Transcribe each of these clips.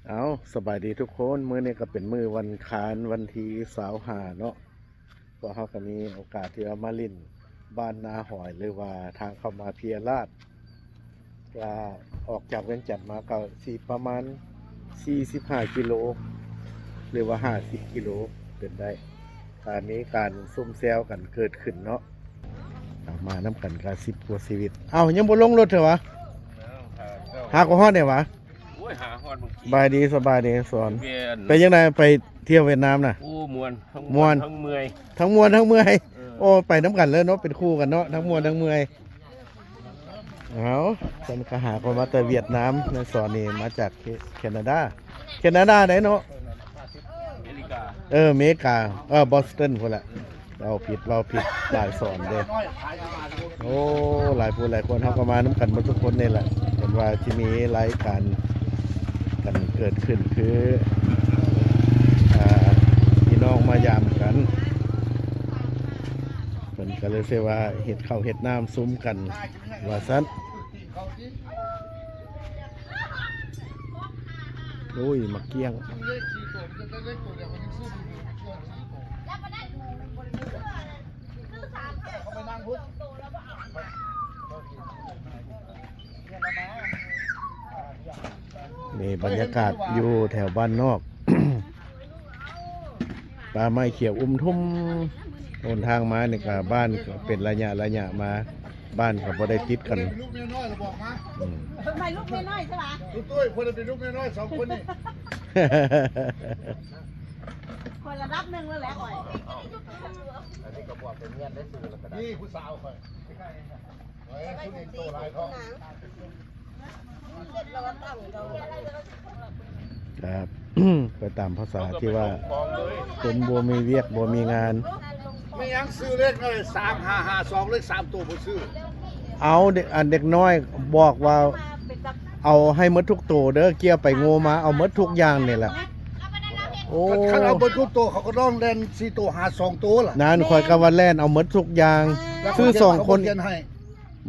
ເອົາ ສະບາຍດີທຸກຄົນ, ມື້ນີ້ກໍເປັນມື້ວັນຄານ ວັນທີຊາວຫ້າເນາະ, ພວກເຮົາກໍມີໂອກາດທີ່ວ່າມາຫຼິ້ນບ້ານນາຫອຍ ຫຼືວ່າທາງເຂົ້າມາເພັຍລາດ, ກະອອກຈາກວຽງຈັນມາກໍຊິປະມານສີ່ສິບຫ້າກິໂລ ຫຼືວ່າຫ້າສິບກິໂລເປັນໄດ້. ກະມີການຊຸມແຊວກັນເກີດຂຶ້ນເນາະ, ເອົາ ມານຳກັນກະສິບກວ່າຊີວິດ. ເອົ້າ ຍັງບໍ່ລົງລົດເທື່ອຫວາ? ຫາກໍຮອດແດ່ຫວາ? ໂອ້ຍ ຫາຮອດເມື່ອກີ້. ສະບາຍດີ ສະບາຍດີສອນ. ເປັນຈັ່ງໃດໄປທ່ຽວຫວຽດນາມນະ? ໂອ້ ມ່ວນ ທັງ ມ່ວນ ມ່ວນ ທັງເມື່ອຍ. ທັງມ່ວນທັງເມື່ອຍ. ເອີ ໂອ້ ໄປນຳກັນເລີຍເນາະ, ເປັນຄູ່ກັນເນາະ, ທັງມ່ວນທັງເມື່ອຍ. ເອົາ ເພິ່ນກໍຫາກັນມາແຕ່ຫວຽດນາມ, ນາຍສອນນີ້ມາຈາກ ແຄນາດາ, ແຄນາດາໃດເນາະ? ເມລິກາ. ເອີ ເມກາ, ເອີ ບອສຕັນພຸ້ນລະ. ເວົ້າຜິດ ເວົ້າຜິດ ຫຼາຍສອນເດ້. ໂອ້ ຫຼາຍຜູ້ຫຼາຍຄົນ ເຮົາກໍມານຳກັນໝົດທຸກຄົນນີ້ແຫຼະ. ເຫັນວ່າຊິມີລາຍການກັນເກີດຂຶ້ນ ຄື ອ່າ ພີ່ນ້ອງມາຢາມກັນ, ເພິ່ນກໍເລີຍຊິວ່າເຮັດເຂົ້າເຮັດນ້ຳຊຸມກັນວ່າຊັ້ນ. ໂອ້ຍ ໝາກກ້ຽງ. ນີ້ບັນຍາກາດຢູ່ແຖວບ້ານນອກ, ປ່າໄມ້ຂຽວອຸ້ມທຸ່ມ. ຫົນທາງມານີ້ກະບ້ານກໍເປັນໄລຍະໄລຍະມາ, ບ້ານກໍບໍ່ໄດ້ຕິດກັນ. ອືມ ເປັນລູກເມຍນ້ອຍ ໃຊ່ປະ? ຕຸ້ຍໆ ຄົນເປັນລູກເມຍນ້ອຍສອງຄົນນີ້ ຄົນລະດັບໜຶ່ງແລ້ວແຫຼະຂ້ອຍ. ອັນນີ້ກໍບອກເປັນເມຍໄດ້ຊື່ແລ້ວກໍໄດ້. ນີ້ຜູ້ສາວຂ້ອຍ. ຄັບ ໄປຕາມພາສາທີ່ວ່າຄົນບໍ່ມີວຽກບໍ່ມີງານ. ແມ່ນຫຍັງຊື້ເລກໜ້ອຍ ສາມຫ້າຫ້າສອງ ເລກສາມໂຕບໍ່ຊື້? ເອົາ ເດັກ ອັນເດັກນ້ອຍບອກວ່າ ເອົາໃຫ້ໝົດທຸກໂຕເດີ, ກ່ຽວໄປງົວມາ ເອົາໝົດທຸກຢ່າງນີ້ແຫຼະ. ໂອ້ ຄັນເອົາເບິດທຸກໂຕ ເຂົາກໍຕ້ອງແລ່ນສີ່ໂຕ ຫາສອງໂຕລະ. ນັ້ນ ຂ້ອຍກໍວ່າແລ່ນເອົາໝົດທຸກຢ່າງ. ແລ້ວ ຊື້ສອງຄົນ ເຂົາບໍ່ຂຽນໃຫ້.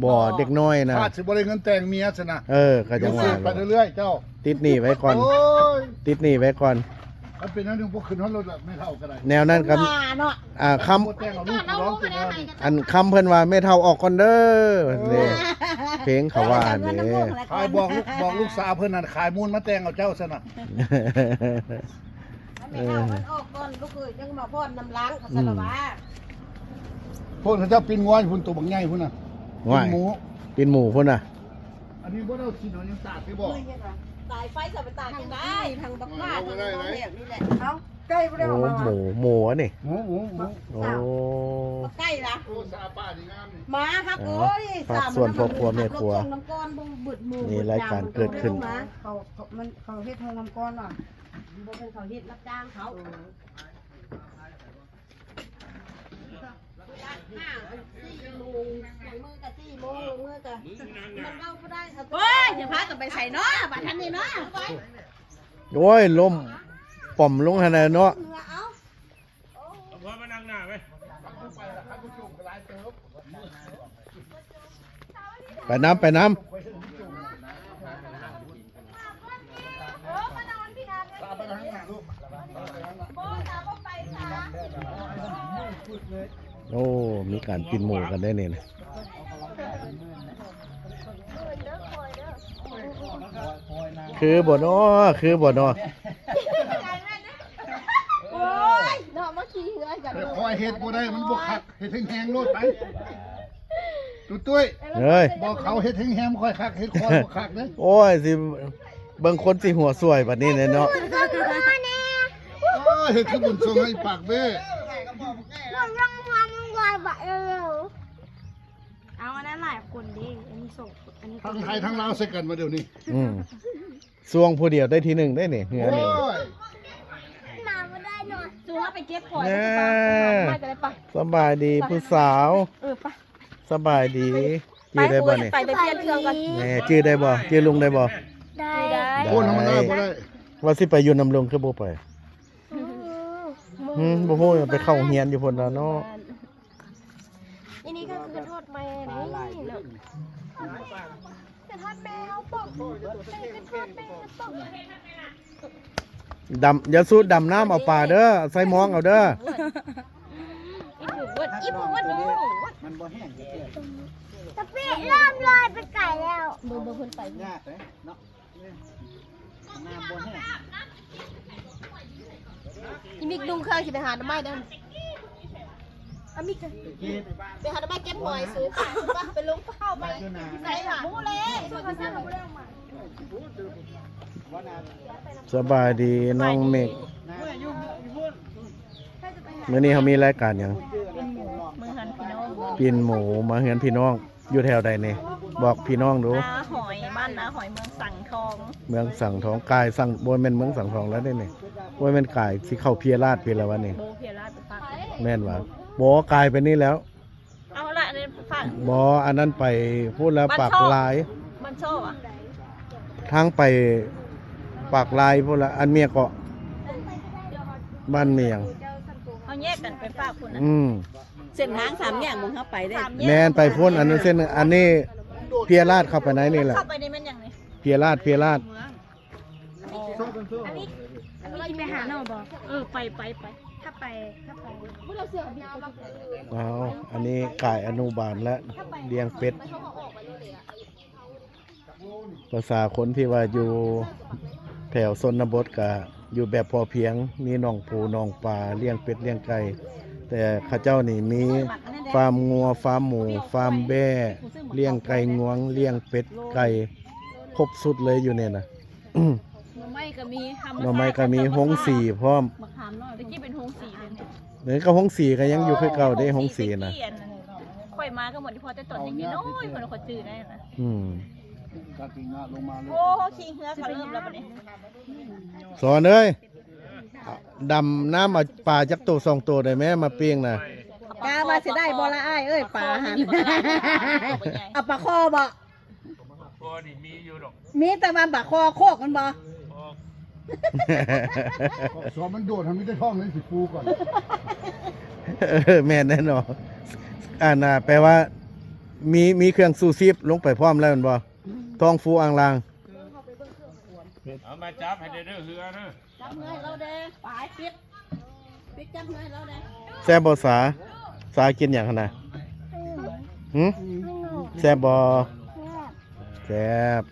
ບໍ່ ອໍ ເດັກນ້ອຍນະ ຂ້າຊິບໍ່ໄດ້ເງິນແຕ່ງເມຍຊັ້ນນະ. ເອີ ກໍຈັ່ງວ່າ ຢູ່ໄປເລື້ອຍໆ ເຈົ້າ ຕິດໜີ້ໄວ້ກ່ອນ. ໂອ້ຍ ຕິດໜີ້ໄວ້ກ່ອນ. ຄັນເປັນແນວນີ້ບໍ່ຂຶ້ນຮອດລົດລະ ແມ່ເຖົ້າກໍໄດ້. ແນວນັ້ນກໍ ເນາະ ອ່າ ຄຳ ບໍ່ແຕ່ງເອົາລູກ ອັນຄຳເພິ່ນວ່າ ແມ່ເຖົ້າອອກກ່ອນເດີ. ເອີ ນີ້ ເພງເຂົາວ່ານີ້. ຂາຍ ບອກລູກ ບອກລູກສາວເພິ່ນນັ້ນ ຂາຍມູນມາແຕ່ງເອົາເຈົ້າຊັ້ນນະ. ແມ່ເຖົ້າມັນອອກກ່ອນລູກເອີຍ ຈັ່ງມາຟ້ອນນຳຫຼັງ ເຂົາຊັ້ນລະວ່າ. ອືມ ພຸ້ນ ເຂົາເຈົ້າປີ້ງງວຢູ່ພຸ້ນ ໂຕບັກໃຫຍ່ພຸ້ນນະ. ຫວ້າຍ ປີ້ງໝູ ປີ້ງໝູພຸ້ນນະ. ອັນນີ້ບໍ່ໄດ້ເອົາຊິນເອົາຫຍັງຕາກໄດ້ບໍ່? ຕາຍໄຟຈະໄປຕາກຈັ່ງໃດ? ທາງບັກຫວ້າ ທາງບໍ່ແບບນີ້ແຫຼະ. ເອົ້າ ໄກ່ບໍ່ໄດ້ເອົາມາຫວາ? ໂອ້ ໝູ ໝູອັນນີ້ ໝູ ໝູ ໝູ. ໂອ້ ບັກໄກ່ລະ. ໂອ້ ສາປ່ານີ້ງາມນີ້ ໝາຮັກ. ເອີ ໂອ້ຍ ພາກສ່ວນພໍ່ຄົວແມ່ຄົວ ນີ້ລາຍການເກີດຂຶ້ນ. ເຂົາ ເຂົາ ມັນ ເຂົາເຮັດໂຮງນ້ຳກ້ອນວ່າ ບໍ່ແມ່ນເຂົາເຮັດ ຮັບຈ້າງເຂົາ. ເອີ ຫ້າ ສີ່ໂມງ ບາງມື້ກະສີ່ໂມງ ບາງມື້ກະ ມັນເວົ້າບໍ່ໄດ້. ໂອ້ຍ ຢ່າພາກັນໄປໃສເນາະ ບາດທັນນີ້ເນາະ. ໂອ້ຍ ລົ້ມປ້ອມລົງຫັ້ນນະເນາະ. ເອົາ ເອົາມານັ່ງໜ້າໄວ້. ໄປນຳ ໄປນຳ. ໂອ້ ມີການປິ່ນໝູກັນໄດ້ນີ້ນະ. ຄືບໍ່ນໍ ຄືບໍ່ນໍ. ໂອ້ຍ ເນາະ ມາຂີ່ເຮືອກັນ. ຂ້ອຍເຮັດບໍ່ໄດ້ ມັນບໍ່ຄັກ. ເຮັດແຮງໆໂລດໄປ. ຕຸ້ຍໆ ເອີຍ ບອກເຂົາເຮັດແຮງໆ ບໍ່ຄ່ອຍຄັກ ເຮັດຄ່ອຍບໍ່ຄັກເດ້. ໂອ້ຍ ຊິເບິ່ງຄົນຊິຫົວສວຍບັດນີ້ແຫຼະເນາະ. ເອີ ເຮັດຄືບຸນຊົງໃຫ້ປາກເບ້. ເອົາອັນນັ້ນຫຼາຍຄົນເດ້ ອັນນີ້ສອງຄົນ ອັນນີ້ ທັງໄທທັງລາວໃສ່ກັນມາດຽວນີ້. ອືມ ຊ່ວງຜູ້ດຽວໄດ້ທີໜຶ່ງໄດ້ນີ້ ເຮືອນີ້. ໂອ້ຍ ມາບໍ່ໄດ້ເນາະ. ສູ່ເຮົາໄປເກັບຫອຍ ແນ່ ໄປ ໄປ ໄປ ໄປ ໄປ. ສະບາຍດີຜູ້ສາວ. ເອີ ໄປ ສະບາຍດີ. ຈື່ໄດ້ບໍ່ນີ້? ໄປ ໄປປ່ຽນເຄື່ອງກ່ອນ. ແນ່ ຈື່ໄດ້ບໍ່? ຈື່ລຸງໄດ້ບໍ່? ໄດ້ ໄດ້. ໂອ້ ທຳມະດາບໍ່ໄດ້. ວ່າຊິໄປຢູ່ນຳລຸງ ຄືບໍ່ໄປ? ອືມ ບໍ່ຮູ້ ໄປເຂົ້າໂຮງຮຽນຢູ່ພຸ້ນລະເນາະ. ອັນນີ້ກໍຄືກະໂທດແມ່ນີ້ເນາະ ກະໂທດ ດຳ ຢ່າສູດ ດຳນ້ຳເອົາປາເດີ ໃສ່ມອງເອົາເດີ. ອີ່ປູເບິດ ອີ່ປູເບິດ ມັນບໍ່ແຫ້ງຈັກເທື່ອ ຕະເປະເລີ່ມລອຍໄປໄກແລ້ວ. ບໍ່ ບໍ່ ເພິ່ນໄປ ຍາກເດ້ເນາະ ນ້ຳບໍ່ແຫ້ງ. ອີ່ມິກ ດຸ່ງເຄື່ອງຊິໄປຫາໜໍ່ໄມ້ເດີ. ອາມິກ ໄປຫາໜໍ່ໄມ້ເກັບຫອຍ ສູ ໄປລົງເຂົ້າໄປໃສ່ຫາໝູເລີຍ. ສະບາຍດີນ້ອງເມັກ. ມື້ນີ້ເຮົາມີລາຍການຫຍັງ? ເປັນໝູມາເຮືອນພີ່ນ້ອງ. ຢູ່ແຖວໃດນີ້? ບອກພີ່ນ້ອງດູ. ນາຫອຍ ບ້ານນາຫອຍ ເມືອງສັງທອງ. ເມືອງສັງທອງ ກາຍສັງ ບໍ່ແມ່ນເມືອງສັງທອງແລ້ວເດ້ນີ້. ບໍ່ແມ່ນກາຍ ຊິເຂົ້າເພຍລາດພີ້ແລ້ວວະນີ້. ບໍ່ ເພຍລາດໄປປາກ ແມ່ນຫວາ? ບໍ່ ກາຍໄປນີ້ແລ້ວ. ເອົາລະ ອັນນັ້ນໄປຟາກ ບໍ່ ອັນນັ້ນໄປພຸ້ນແລ້ວ ປາກລາຍ. ບ້ານຊໍຫວາ? ທາງໄປປາກລາຍພຸ້ນລະ ອັນເມຍເກາະ ບ້ານເມຍຫຍັງ? ເຮົາແຍກກັນໄປຟາກພຸ້ນນະ. ອືມ ເສັ້ນທາງສາມແຍກໝ່ອງເຮົາໄປເດ້. ສາມແຍກ ແມ່ນໄປພຸ້ນ ອັນນັ້ນເສັ້ນ ອັນນີ້ເພຍລາດ ເຂົ້າໄປໃນນີ້ແຫຼະ. ເຂົ້າໄປໃນແມ່ນຫຍັງນີ້? ເພຍລາດ ເພຍລາດ. ອໍ ອັນນີ້ ອັນນີ້ໄປຫານ້ອງບໍ່? ເອີ ໄປ ໄປ ໄປ ຖ້າໄປ ຖ້າໄປ ເອົາ ອັນນີ້ກາຍອະນຸບານແລ້ວ ລ້ຽງເປັດ. ພາສາຄົນທີ່ວ່າຢູ່ແຖວຊົນນະບົດກະຢູ່ແບບພໍພຽງ ມີໜອງປູໜອງປາ ລ້ຽງເປັດລ້ຽງໄກ່ ແຕ່ເຂົາເຈົ້ານີ້ມີຟາມງົວ ຟາມໝູ ຟາມແບ້ ລ້ຽງໄກ່ງວງ ລ້ຽງເປັດໄກ່ ຄົບຊຸດເລີຍຢູ່ນີ້ນະ. ໜໍ່ໄມ້ກໍມີ ທຳມະຊາດ ໜໍ່ໄມ້ກໍມີ ໂຮງສີພ້ອມ. ແຕ່ກີ້ເປັນໂຮງສີເດ້ ນີ້ກໍໂຮງສີກໍຍັງຢູ່ຄືເກົ່າເດ້ ໂຮງສີນະ. ຂ້ອຍມາກໍໝົດ ພໍແຕ່ຕອນຍັງນ້ອຍໆ ຂ້ອຍຈື່ໄດ້ນະ. ອືມ ໂອ້ ຂີ່ເຮືອເຂົາເລີ່ມແລ້ວບັດນີ້. ສອນເອີຍ ດຳນ້ຳເອົາປາຈັກໂຕສອງໂຕໄດ້ແມ້ ມາປີ້ງນະ. ກະວ່າຊິໄດ້ບໍ່ລະອ້າຍເອີຍ ປາຫັ້ນ ເອົາປາຄໍ່ບໍ່? ບໍ່ ນີ້ມີຢູ່ດອກ ມີແຕ່ວ່າປາຄໍ່ໂຄກມັນບໍ່? ສອນມັນໂດດ ມັນມີແຕ່ທ້ອງ ມັນຊິຟູກ່ອນ. ເອີ ແມ່ນແນ່ເນາະ ອັນນ່າ ແປວ່າມີ ມີເຄື່ອງຊູຊີບລົງໄປພ້ອມແລ້ວແມ່ນບໍ່? ທ້ອງຟູອ່າງລາງ. ເອົາມາຈັບໃຫ້ແດ່ເດີ ເຮືອເດີ. ຈັບເຮືອໃຫ້ລາວແດ່ ປາຍ ປິດ ປິດຈັບເຮືອໃຫ້ລາວແດ່. ແຊບບໍ່ສາ? ສາກິນຫຍັງຫັ້ນນະ? ຫື? ແຊບບໍ່? ແຊບ.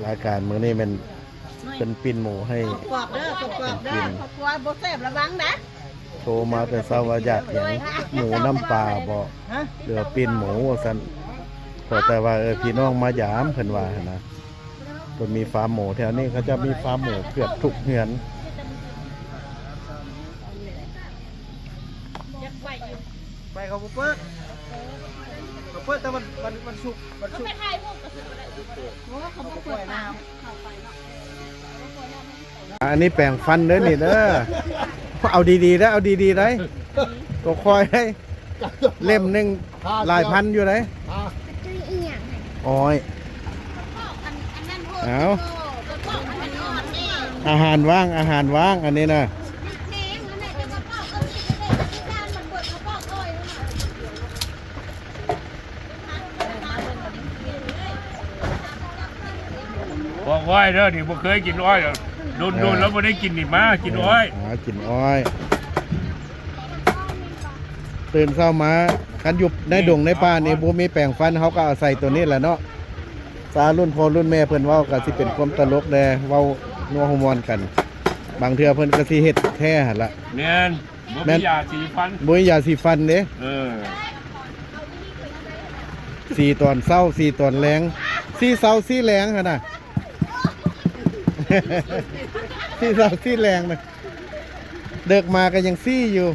ລາຍການມື້ນີ້ແມ່ນເພິ່ນປີ້ນໝູໃຫ້ ກອບເດີ ກອບເດີ ຄອບຄົວບໍ່ແຊບລະວັງນະ. ໂທມາແຕ່ເຊົ້າວ່າຢາກຫຍັງ ໝູນ້ຳປາບໍ່ ຫຼືວ່າປີ້ນໝູວ່າຊັ້ນ. ຂໍແຕ່ວ່າ ເອີ ພີ່ນ້ອງມາຢາມ ເພິ່ນວ່າຫັ້ນນະ. ເພິ່ນມີຟາມໝູ ແຖວນີ້ເຂົາເຈົ້າມີຟາມໝູເກືອບທຸກເຮືອນ. ໄປ ເຂົາບໍ່ເປີດ ເຂົາເປີດແຕ່ວັນ ວັນ ວັນສຸກ ວັນສຸກ. ອັນນີ້ແປງຟັນເດີນີ້ເດີ ເອົາດີໆເດີ ເອົາດີໆໄດ໋ ຕົວຄອຍໄດ໋ ເຫຼັ້ມໜຶ່ງຫຼາຍພັນຢູ່ໄດ໋. ອ້ອຍ ເອົາ ອາຫານວ່າງ ອາຫານວ່າງ ອັນນີ້ນະ. ປອກອ້ອຍເດີ ນີ້ບໍ່ເຄີຍກິນອ້ອຍດອກ ດົນໆ ແລ້ວບໍ່ໄດ້ກິນນີ້ ມາກິນອ້ອຍ ເອີ ຫາກິນອ້ອຍ. ຕື່ນເຊົ້າມາ ຄັນຢູ່ໃນດົງໃນປ່ານີ້ ບໍ່ມີແປງຟັນ ເຮົາກໍອາໄສໂຕນີ້ແຫຼະເນາະ. ສາລຸ້ນພໍ່ລຸ້ນແມ່ເພິ່ນເວົ້າກໍຊິເປັນຄວາມຕະຫຼົກແດ່ ເວົ້ານົວຫົວມ່ວນກັນ ບາງເທື່ອເພິ່ນກໍຊິເຮັດແທ້ຫັ້ນລະ. ແມ່ນ ບໍ່ມີຢາສີຟັນ ບໍ່ມີຢາສີຟັນເດ້. ເອີ ສີຕອນເຊົ້າ ສີຕອນແລງ ສີເຊົ້າສີແລງຫັ້ນນະ ສີເຊົ້າສີແລງນະ ເດິກມາກໍຍັງສີຢູ່.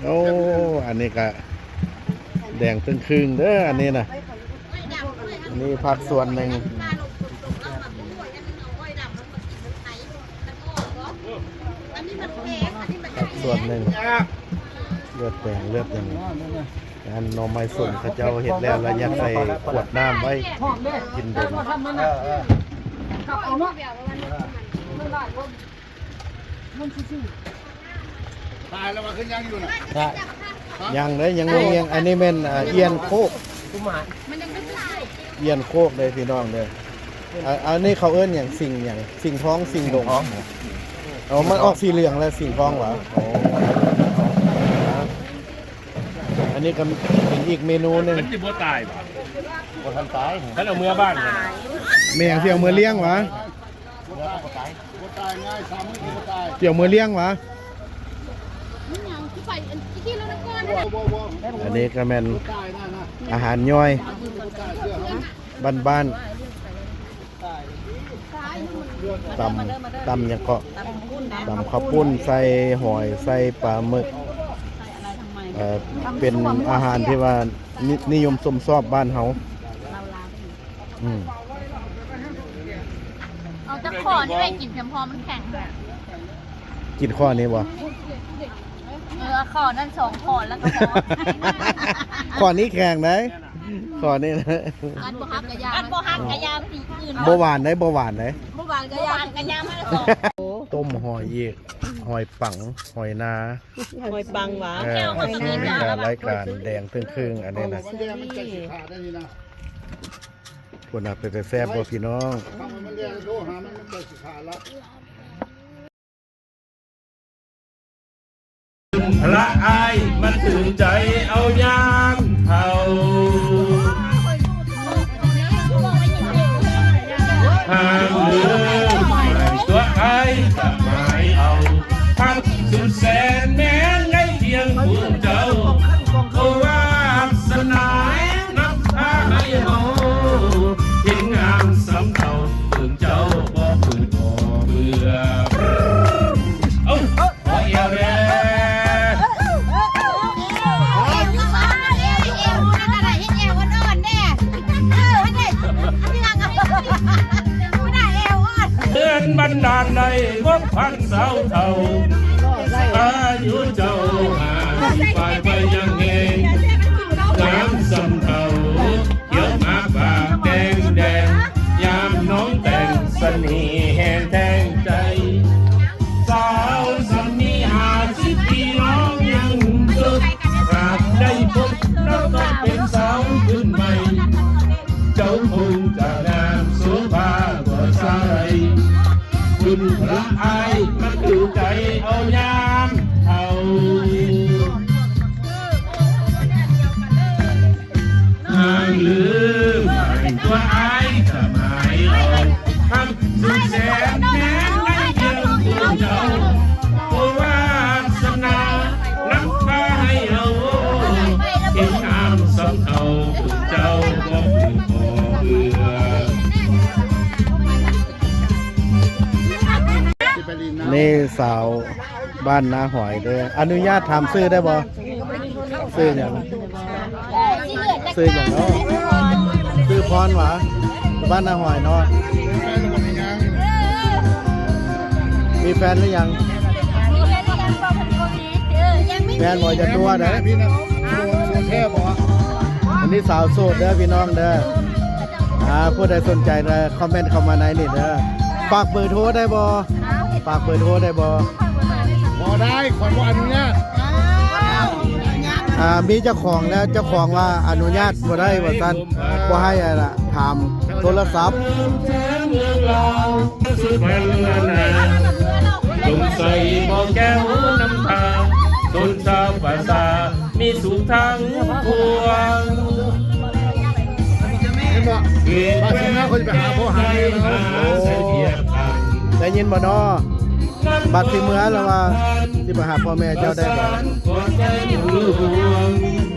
ໂອ້ ອັນນີ້ກະແດງເຄິ່ງຄຶ່ງເດີ ອັນນີ້ນະ. ອັນນີ້ຜັກສ່ວນໜຶ່ງ ຜັກສ່ວນໜຶ່ງ ເລືອດແປງ ເລືອດຫຍັງ. ອັນໜໍ່ໄມ້ສົ້ມເຂົາເຈົ້າເຮັດແລ້ວ ແລ້ວຍັດໃສ່ຂວດນ້ຳໄວ້ກິນດົນ. ເອີ ເອີ. ຕາຍແລ້ວວ່າຄືຍັງຢູ່ນະ ຍັງເດ້ ຍັງບໍ່ງຽງ. ອັນນີ້ແມ່ນ ອ່າ ອ່ຽນໂຄກ ອ່ຽນໂຄກເດ້ພີ່ນ້ອງເດີ. ອ່າ ອັນນີ້ເຂົາເອີ້ນຫຍັງ? ສິງຫຍັງ? ສິງທອງ ສິງດົງ. ອໍ ມັນອອກສີເຫຼືອງແລ້ວ ສິງທອງຫວາ? ອໍ ອັນນີ້ກໍເປັນອີກເມນູໜຶ່ງ. ມັນຊິບໍ່ຕາຍຫວາ? ບໍ່ທັນຕາຍ ຄັນເອົາເມືອບ້ານ. ແມ່ນຫຍັງ ຊິເອົາເມືອລ້ຽງຫວາ? ຊິເອົາເມືອລ້ຽງຫວາ? ອັນນີ້ກໍແມ່ນອາຫານຍ່ອຍບ້ານໆ ຕຳ ຕຳຫຍັງເກາະ? ຕຳເຂົ້າປຸ້ນ ຕຳເຂົ້າປຸ້ນ ໃສ່ຫອຍ ໃສ່ປາໝຶກ. ເອີ ເປັນອາຫານທີ່ວ່າ ນິ ນິຍົມຊົມຊອບບ້ານເຮົາ. ອືມ ເອົາຈັກຂໍ້ນີ້ໄປກິນ ພຽງພໍມັນແຂງ. ກິນຂໍ້ນີ້ບໍ່? ເອີ ເອົາຂໍ້ນັ້ນສອງຂໍ້ ແລ້ວກໍພໍ. ຂໍ້ນີ້ແຂງໄດ໋ ຂໍ້ນີ້ນະ. ອັນບໍ່ຮັກກະຢ່າ ອັນບໍ່ຮັກກະຢ່າ ມັນຊິອື່ນ. ບໍ່ຫວານໄດ໋ ບໍ່ຫວານໄດ໋ ບໍ່ຫວານກະຢ່າ ມັນກະຢ່າ. ຕົ້ມຫອຍອີກ ຫອຍປັງ ຫອຍນາ ຫອຍປັງຫວາ? ເອີ ແລ້ວກໍມີການ ລາຍການແດງເຄິ່ງໆ ອັນນີ້ນະ. ພຸ້ນນະ ເປັນຕາແຊບບໍ່ພີ່ນ້ອງ? ພະອ້າຍມາຖືໃຈເອົາຍາມເຖົ້າ ຫ້າມລືມໃຫ້ຕົວອ້າຍສະໝາຍເອົາ ຮັກສຸດແສນແມ່ນໃນພຽງຜູ້ເຈົ້າ ໂອວາສະໜານຳພາໃຫ້ເຮົາ ເຫັນງາມສ່ຳເກົ່າ ເບິ່ງເຈົ້າບໍ່ຟື້ນບໍ່ເບື່ອ. ເອົ້າ ຂໍແອວແດ່. ເຮືອນບັນດານໄດ້ພົບພັນສາວເຖົ້າ ອາຍຸເຈົ້າຫ້າສິບປາຍໄປຍັງແຮງ ງາມສ່ຳເຖົ້າ ຂຽວໝາກປາກແດງແດງ ຍາມນ້ອງແຕ່ງສະເໜ່ແຮ່ແທງໃຈ ສາວສ່ຳນີ້ຫ້າສິບປີນ້ອງຍັງເກີດ ຫາກໄດ້ພົບລາວກໍເປັນສາວຂຶ້ນໃໝ່ ເຈົ້າຄົງຈະງາມໂສພາກວ່າຊາຍ ຄຸນພະອ້າຍມາຖືໃຈເອົາຍາມເຖົ້າ. ຫ້າມລືມໃຫ້ຕົວອ້າຍສະໝາຍເອົາ ຮັກສຸດແສນແມ່ນໃນເລື່ອງຂອງເຈົ້າ ໂອວາສະໜານຳພາໃຫ້ເຮົາ ເຫັນງາມສ່ຳເຖົ້າ ເຈົ້າບໍ່ຮູ້ບໍ່ເບື່ອ. ນີ້ສາວບ້ານນາຫອຍເດີ ອະນຸຍາດຖາມຊື່ໄດ້ບໍ່? ຊື່ຫຍັງ? ຊື່ຫຍັງເນາະ? ຊື່ພອນຫວາ? ບ້ານນາຫອຍເນາະ. ມີແຟນຫຼືຍັງ? ແມ່ນບໍ່? ຢ່າຕົວະເດີ. ອັນນີ້ສາວໂສດເດີພີ່ນ້ອງເດີ. ອ່າ ຜູ້ໃດສົນໃຈເດີ ຄອມເມັນເຂົ້າມາໃນນີ້ເດີ. ຝາກເບີໂທໄດ້ບໍ່? ຝາກເບີໂທໄດ້ບໍ່? ບໍ່ໄດ້ ຂ້ອຍບໍ່ອະນຸຍາດ. ອ່າ ມີເຈົ້າຂອງແລ້ວ ເຈົ້າຂອງວ່າອະນຸຍາດບໍ່ໄດ້ວ່າຊັ້ນ ບໍ່ໃຫ້ ອັນນ່າ ຖາມໂທລະສັບ. ສົງໄສບໍ່ແກ້ວນຳທາ ຊົນຊາວປະຊາ ມີສຸກທັງປວງ. ເຫັນບໍ່? ວ່າຊິມາຂ້ອຍຊິໄປຫາພໍ່ຫາແມ່ເນາະ. ໂອ້ ໄດ້ຍິນບໍ່ເນາະ? ບັດຊິເມືອລະວ່າຊິໄປຫາພໍ່ແມ່ເຈົ້າໄດ້ບໍ່?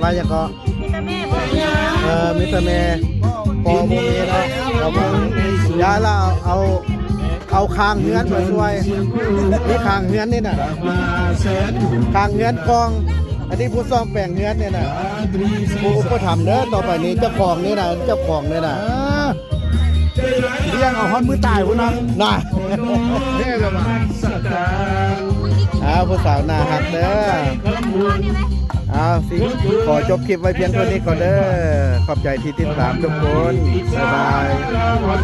ວ່າຫຍັງເກາະ? ເອີ ມີແຕ່ແມ່ ພໍ່ບໍ່ມີເນາະ. ຢ່າລະ ເອົາ ເອົາ ເອົາຂ້າງເຮືອນມາຊ່ວຍ. ມີຂ້າງເຮືອນນີ້ນະ ຂ້າງເຮືອນກອງ. ອັນນີ້ຜູ້ສ້ອມແປງເຮືອນນີ້ນະ ຜູ້ອຸປະຖຳເດີ. ຕໍ່ໄປນີ້ເຈົ້າຂອງນີ້ນະ ເຈົ້າຂອງນີ້ນະ. ເອີ ລ້ຽງເອົາຮອດມື້ຕາຍພຸ້ນນະ ນະ. ເດ້ລະວ່າ ອ້າວ ຜູ້ສາວໜ້າຮັກເດີ. ອ້າວ ຊິ ຂໍຈົບຄລິບໄວ້ພຽງເທົ່ານີ້ກ່ອນເດີ. ຂອບໃຈທີ່ຕິດຕາມທຸກຄົນ. ບາຍບາຍ.